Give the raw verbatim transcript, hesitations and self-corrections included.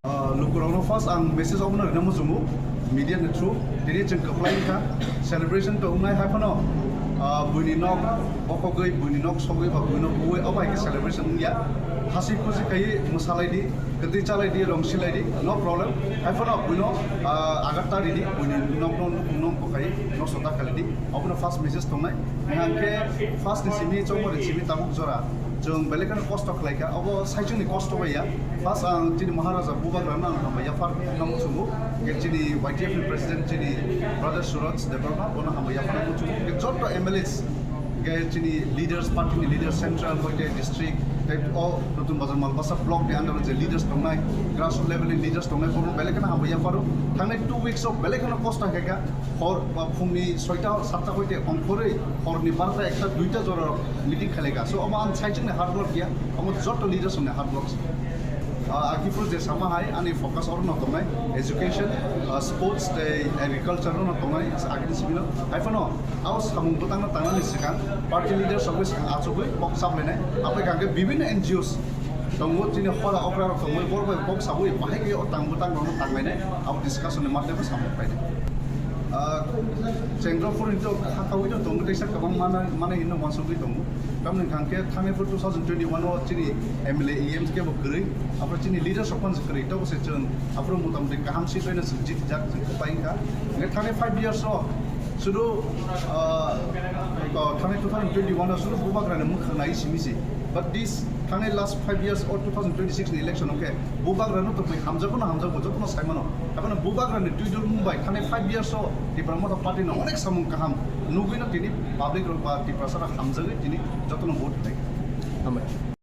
Ah, lukurokno first ang message obono rina muchungo, media ni through tini chwng kwplai kha celebration to wngnai, hai phano, ah, buini nok bokogwi, buini nok sogwi ba buino buwi obo hai khe celebration wngya. Hasi khusi khaiwi mwsalai di, kwtwi chalai di, rong silai di, no problem. Hai phano buino, ah, agat ta ridi, buini nokno nukung nong bukhai nosto ta khalidi. Obono first message tongnai. Hingkhe first ni simi chongmani simi tabuk jora chwng belai kheno kosto khlai kha. Obo saichungni kosto bai ya. First ang chini Maharaja Bubagrano ang hambai yaphar no muchungo. Hingkhe chini Y T F ni president chini brother Suraj Debbarma bono hambai yaphar no muchungo. Hingkhe joto M L As, hingkhe chini leaders, party ni leaders, central, hoite district, tei o Nutun Bazar Malbasa block ni under o je leaders tongnai, grassroots level ni leaders tongnai, bono belai kheno hambai yapharo. Thangnai two weeks o belai kheno kosto khe kha. Hor ba phungni soita satta hoite ongkhorwi horni barta ekta duita jora meeting khalai kha. So omo ang saichungni hard work ya, omo joto leaders ni hard work. Ah, agiphu je sama hai ani focus oro no tongnai, education, ah, sports tei agriculture no tongnai, agini simi no. Hai phano, ao samung bwtang no tangnani swkang, party leaders rok bai swkang achugwi kok saplainai. Apai kha khe bibhinno N G Os tongo, chini hora okra rok tongo, bor bai kok sabwi bahai khe o tang bwtang rok no tanglainai, abo discussion ni matlai bo samung painai. Ah, Chendrapur ni to kha kawi no tongo, teisa kwbang mana, mana hinno wansugwi tongo. Tamni hwnkha khe thangnai phuru two thousand twenty-one o chini M L A, E M khe bo kwrwi, aphuru chini leaders rok phano kwrwi, tabuk se chwng aphuru motamoti kaham seat bai no chwng jiti jak, chwng kwplai wngkha. Hingkhe thangnai five years o sudu, ah, to thangnai two thousand twenty-one o sudu Bubagrani mwkhang nai simi si. But this thangnai last five years o two thousand twenty-six ni election o khe Bubagrano to bai hamjakgo no hamjakgo, jotono sai mano. Haphano Bubagrani twi dul mung bai thangnai five years o Tipra Motha Party no onek samung kaham nugwi no tini public rok ba Tiprasa rok hamjagwi tini jotono vote hlai. Hambai.